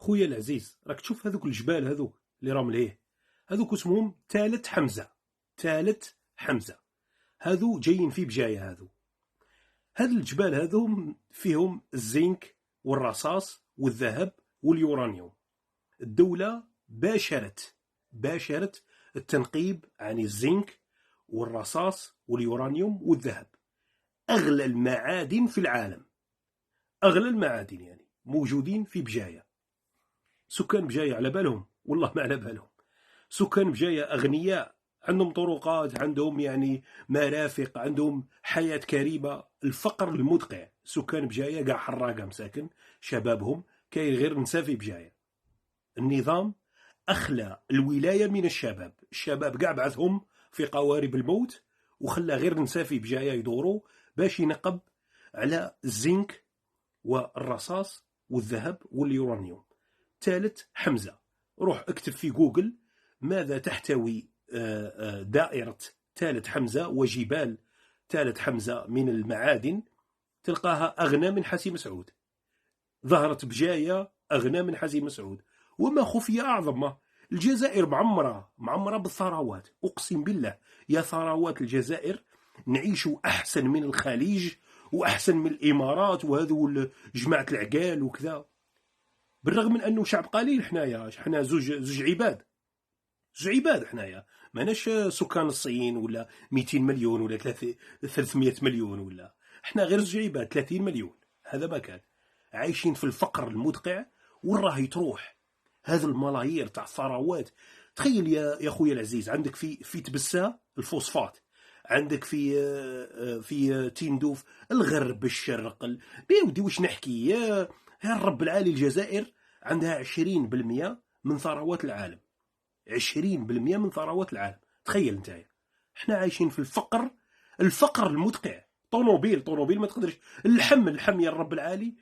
خويا العزيز، راك تشوف هذوك الجبال هذوك اللي راهم ليه، هذوك اسمهم تالت حمزة. تالت حمزة هذو جايين في بجاية. هذو هاد الجبال هذو فيهم الزنك والرصاص والذهب واليورانيوم. الدولة باشرت التنقيب عن الزنك والرصاص واليورانيوم والذهب، أغلى المعادن في العالم، أغلى المعادن يعني موجودين في بجاية. سكان بجاية على بالهم؟ والله ما على بالهم. سكان بجاية أغنياء، عندهم طرقات، عندهم يعني مرافق، عندهم حياة كريمة. الفقر المدقع، سكان بجاية كاع حراقة مساكن، شبابهم كاين غير نساء في بجاية. النظام أخلى الولاية من الشباب، الشباب كاع بعثهم في قوارب الموت وخلى غير نساء في بجاية يدوروا باش ينقب على الزنك والرصاص والذهب واليورانيوم. ثالث حمزة، روح اكتب في جوجل ماذا تحتوي دائرة ثالث حمزة وجبال ثالث حمزة من المعادن، تلقاها أغنى من حسي مسعود. ظهرت بجاية أغنى من حسي مسعود. وما خفي أعظم، الجزائر معمرة معمرة بالثروات، أقسم بالله يا ثروات الجزائر، نعيش أحسن من الخليج وأحسن من الإمارات وهذو جماعة العقال وكذا، بالرغم من أنه شعب قليل. حنايا حنا زوج عباد، زوج عباد حنايا، ماناش سكان الصين ولا 200 مليون ولا 300 مليون، ولا حنا غير زوج عباد 30 مليون. هذا ما كان عايشين في الفقر المدقع. وين تروح هذا الملايير تاع الثروات؟ تخيل يا خويا العزيز، عندك في تبسة الفوسفات، عندك في تندوف، الغرب، الشرق، بيودي واش نحكي يا الرب العالي. الجزائر عندها 20% من ثروات العالم، 20% من ثروات العالم. تخيل نتايا احنا عايشين في الفقر، الفقر المدقع. طوموبيل طوموبيل ما تقدرش. اللحم اللحم يا الرب العالي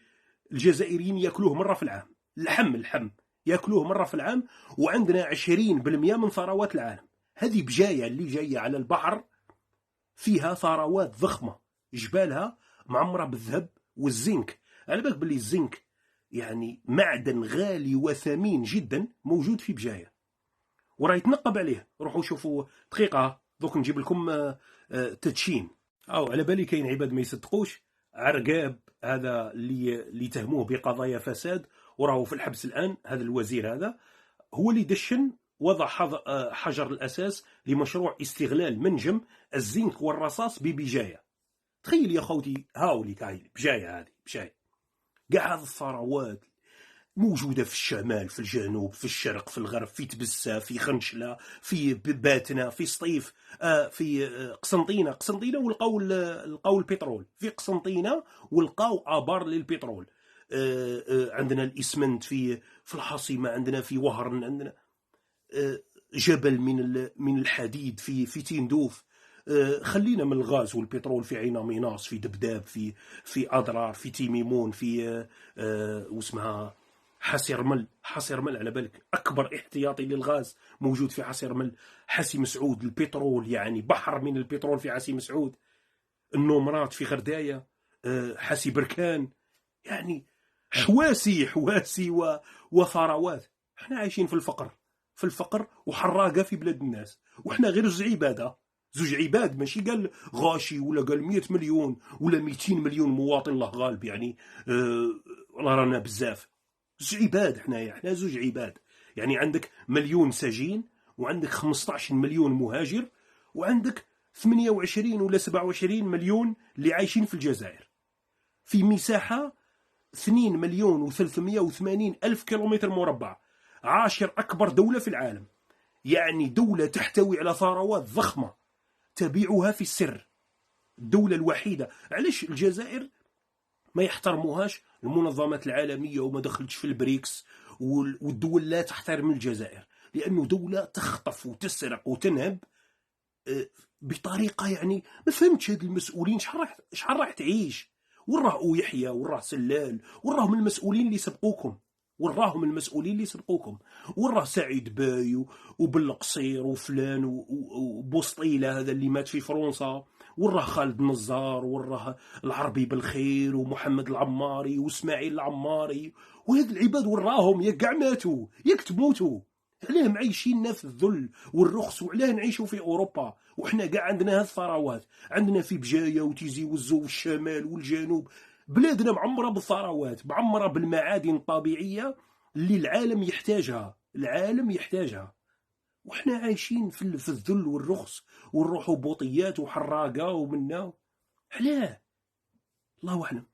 الجزائريين ياكلوه مرة في العام، اللحم اللحم ياكلوه مرة في العام، وعندنا 20% من ثروات العالم. هذه بجاية اللي جاية على البحر فيها ثروات ضخمة، جبالها معمرة بالذهب والزنك. على بالك باللي الزنك يعني معدن غالي وثمين جدا موجود في بجاية وراه يتنقب عليه. روحوا شوفوا دقيقة دوك نجيب لكم تدشين. او على بالي كاين عباد ما يصدقوش. عرقاب هذا اللي تهموه بقضايا فساد وراهو في الحبس الان، هذا الوزير هذا هو اللي دشن وضع حجر الاساس لمشروع استغلال منجم الزنك والرصاص ببجايه. تخيل يا خوتي، هاولي كاين بجاية، هذه بجاية كاع هذه الثروات موجودة في الشمال، في الجنوب، في الشرق، في الغرب، في تبسه، في خنشله، في باتنا، في سطيف، في قسنطينه. قسنطينه ولقاو لقاو البترول في قسنطينه، ولقاو ابار للبترول. عندنا الاسمنت في الحاصمه، عندنا في وهران، عندنا جبل من الحديد في تندوف. خلينا من الغاز والبترول في عين ميناس، في دبداب، في اضرار، في تيميمون، في واسمها حاسي رمل. حاسي رمل على بالك اكبر احتياطي للغاز موجود في حاسي رمل. حاسي مسعود البترول، يعني بحر من البترول في حاسي مسعود. النومرات في غردايه، حاسي بركان، يعني حواسي حواسي وثروات. احنا عايشين في الفقر، في الفقر وحراقه في بلاد الناس، وحنا غير زوج عباد، زوج عباد، ماشي قال غاشي ولا قال 100 مليون ولا 200 مليون مواطن، الله غالب يعني والله رانا بزاف. زوج عباد حنايا، حنا زوج عباد. يعني عندك مليون سجين، وعندك 15 مليون مهاجر، وعندك 28 ولا 27 مليون اللي عايشين في الجزائر في مساحة 2,380,000 كيلومتر مربع، عاشر أكبر دولة في العالم. يعني دولة تحتوي على ثروات ضخمة تبيعها في السر، الدولة الوحيدة. علاش الجزائر ما يحترموهاش المنظمات العالمية وما دخلتش في البريكس والدول لا تحترم الجزائر؟ لأنه دولة تخطف وتسرق وتنهب بطريقة يعني ما فهمتش. هاد المسؤولين شحال راح تعيش؟ وراه أويحيى، وراه سلال، وراهم المسؤولين اللي سبقوكم، وراهم المسؤولين اللي سبقوكم، وراه سعيد باي وبالقصير وفلان وبوسطيله هذا اللي مات في فرنسا، وراه خالد نزار، وراه العربي بالخير، ومحمد العماري، واسماعيل العماري، وهاد العباد وراهم؟ يا كاع ماتوا، ياك تموتوا. علاه معيشيننا في الذل والرخص؟ وعلاه نعيشوا في اوروبا وحنا كاع عندنا هاد الثروات؟ عندنا في بجاية وتيزي وزو والشمال والجنوب، بلادنا معمره بالثروات، معمره بالمعادن الطبيعية اللي العالم يحتاجها، العالم يحتاجها، وحنا عايشين في الذل والرخص ونروحوا بوطيات وحراقه ومنا. علاه؟ الله اعلم.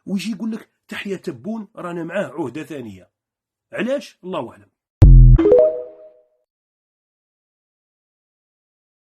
ويجي يقول لك تحيا تبون، رانا معاه عهده ثانيه. علاش؟ الله اعلم.